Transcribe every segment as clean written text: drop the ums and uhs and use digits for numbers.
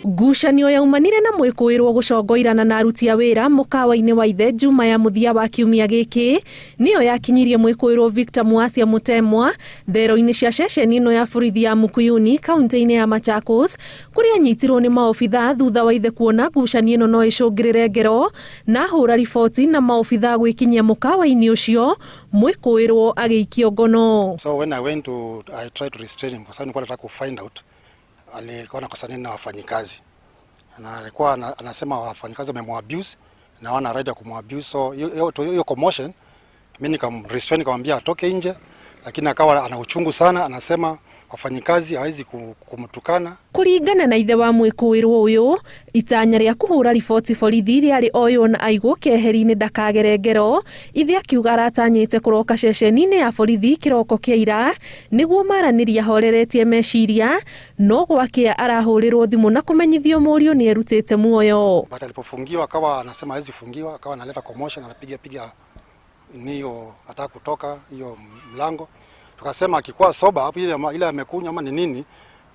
Ngucanio yaumanire na mwĩkũĩrwo gũcongoirana na aruti a wĩra mũkawa-inĩ wa ithe Juma ya mũthia wa kiumia gĩkĩ nĩyo yakinyirie mwĩkũĩrwo Victor Muasia Mutemwa thero-inĩ cia ceceni ĩno ya borithi ya Mukuyuni kaunti-inĩ ya Machakos kũrĩa anyitirwo nĩ maobithaa thutha wa ithe kuona ngucanio ĩno no ĩcũngĩrĩre ngero na ahũra riboti na maobithaa gwĩkinyia mũkawa-inĩ ũcio mwĩkũĩrwo agĩikio ngono. So when I went to, I tried to restrain him kwa sababu nilikuwa nataka ku find out alikuwa anakosa nini na wafanyikazi, na alikuwa anasema wafanyikazi wamemwabuse na wana right ya kumwabuse. So hiyo commotion, mimi nikamrestrain, nikamwambia atoke nje, lakini akawa ana uchungu sana, anasema wafanyikazi hawezi kumtukana. Kũringana na ithe wa mwĩkũĩrwo ũyũ, itanya rĩa kũhũra riboti borithi rĩarĩ oywo na aigwo keheri-inĩ ndakagere ngero. Ithe akiuga aratanyĩte kũroka ceceni-inĩ ya borithi kĩroko kĩa ira nĩguo maranĩria ahoreretie meciria, no gwakĩa arahũrĩrwo thimũ na kũmenyithio mũriũ nĩ erutĩte muoyo. But alipofungiwa akawa anasema hawezi fungiwa, akawa analeta commotion, anapiga piga niyo ataka kutoka hiyo mlango. Tukasema akikuwa sober hapo ile amekunywa ama ni nini,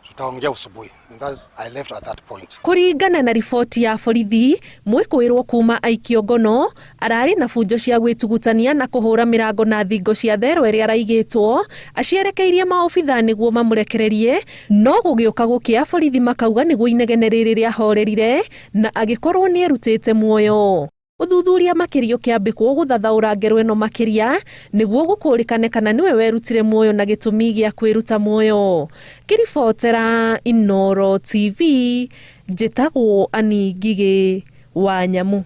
tutaongea usubuhi. And that's, I left at that point. Kũringana na riboti ya borithi, mwĩkũĩrwo kuma aikio ngono ararĩ na bunjo cia gwĩtugutania na kũhũra mĩrango na thingo cia thero ĩrĩa araigĩtwo acierekeirie maobithaa nĩguo mamũrekererie, no gũgĩũka gũkĩa borithi makauga nĩguo inegene rĩrĩ rĩahorerire na agĩkorwo nĩ erutĩte muoyo. Ũthuthuria makĩria ũkĩambĩkwo gũthathaũra ngero ĩno makĩria nĩguo gũkũrĩkane kana nĩwe werutire muoyo na gĩtũmi gĩa kwĩruta muoyo. Ngĩribotera Inooro TV, njĩtagwo Annie Ngigĩ wa Nyamu.